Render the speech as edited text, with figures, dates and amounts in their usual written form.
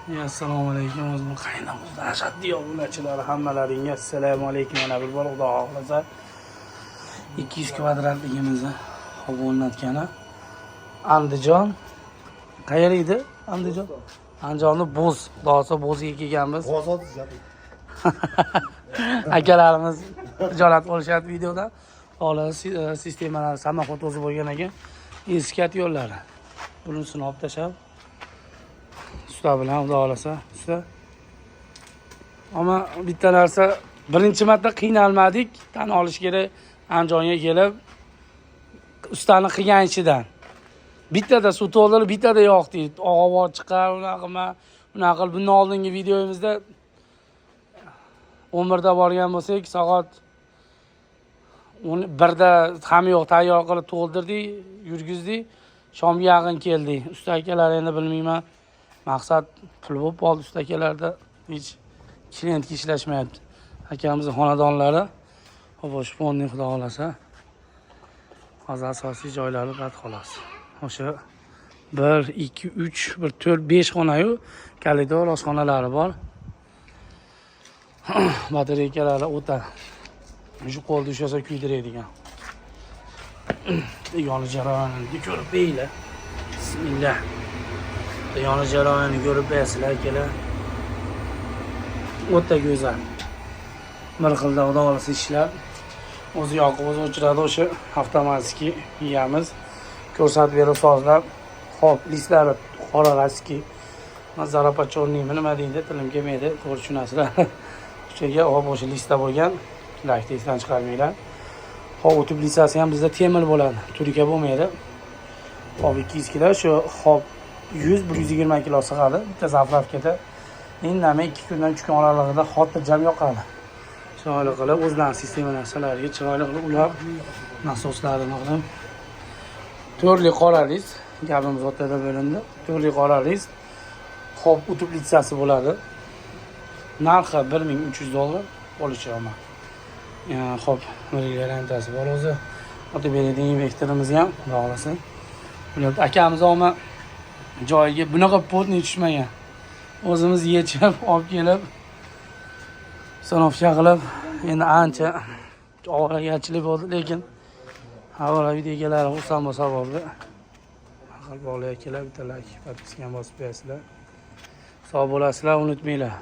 Assalomu alaykum, o'zim qaynamiz dahshatli obunachilari hammalaringga assalomu alaykum. Yana bir bor, Xudo xohlasa, 200 kvadratligimizni hop o'rnatgani Andijon. Qayer edi Andijon? Andijonni Bo'z, Xudo xohlasa, Bo'zga kelganmiz. Akalarimiz tijorat qilishyapti videoda. Xohlasa, sistemalar samoxod o'zi bo'lgan ekan, eskat yo'llari, bunisini olib tashlab, usta bilan, Xudo xohlasa, usta. Ammo bitta narsa, birinchi marta qiynalmadik, tan olish kerak. Andijonga kelib ustani qilgan ishidan bittada suv to'ldirib, bittada yoqdik, ovoz chiqar, unaqa qilma, unaqa qil. Bundan oldingi videomizda 11da borgan bo'lsak, soat 1da hamma yoq tayyor qilib to'ldirdik, yurgizdik, shomga yaqin keldik. Usta akalar, endi bilmayman, maqsad pul bo'lib qoldi usta akalarda, hech klientga ishlashmayapti. Akamizni xonadonlari hop, shponni, Xudo xohlasa, hozir asosiy joylari rad, xolos. O'sha bir, ikki, uch, bir, to'rt, besh xonayu koridor, oshxonalari bor, batareykalari o'ta shu qo'lda ushlasa kuydiradigan. Yonish jarayonini ko'rib beringlar. Bismillah. Yonish jarayonini ko'rib berasizlar, akalar. O'ta go'zal bir xilda, Xudo xohlasa, ishlab, o'zi yoqib, o'zi o'chiradi. O'sha avtomatik yeyamiz, ko'rsatib berib sozlab. Hop, listlari qora, российский зарапаченный mi, nima deydi, tilim kelmaydi, to'g'ri tushunasizlar. O'shaga hop, o'sha listda bo'lgan. Laykni esdan chiqarmanglar. Hop, утеплица si ham bizda temir bo'ladi, turika bo'lmaydi. Hop, 200 kilo shu, hop, 100-120 kilo sig'adi bitta заправка da. Indamay 2 kundan 3 kun oralig'ida xotirjam yoqadi. Chiroyli qilib, o'zlarini sistema narsalariga chiroyli qilib ulab, nasoslarini qilib. To'rtli qora list, gapimiz o'rtada bo'lindi. To'rtli qora list, hop, утеплица si bo'ladi. Narxi 1300 dollar bo'lishi. Ho'p, bir garantiyasi bor o'zi. Otib beradigan invertorimiz ham, Xudo xohlasa. Bular akamiz olma joyiga bunaqa плотный tushmagan. O'zimiz yechib olib kelib, установка qilib, endi ancha ovoragarchilik bo'ldi, lekin avvalo video egalari xursand bo'lsa bo'ldi. Bog'li akalar, bitta layk, подписка bosib qo'yasizlar. Sog' bo'lasizlar, unutmanglar.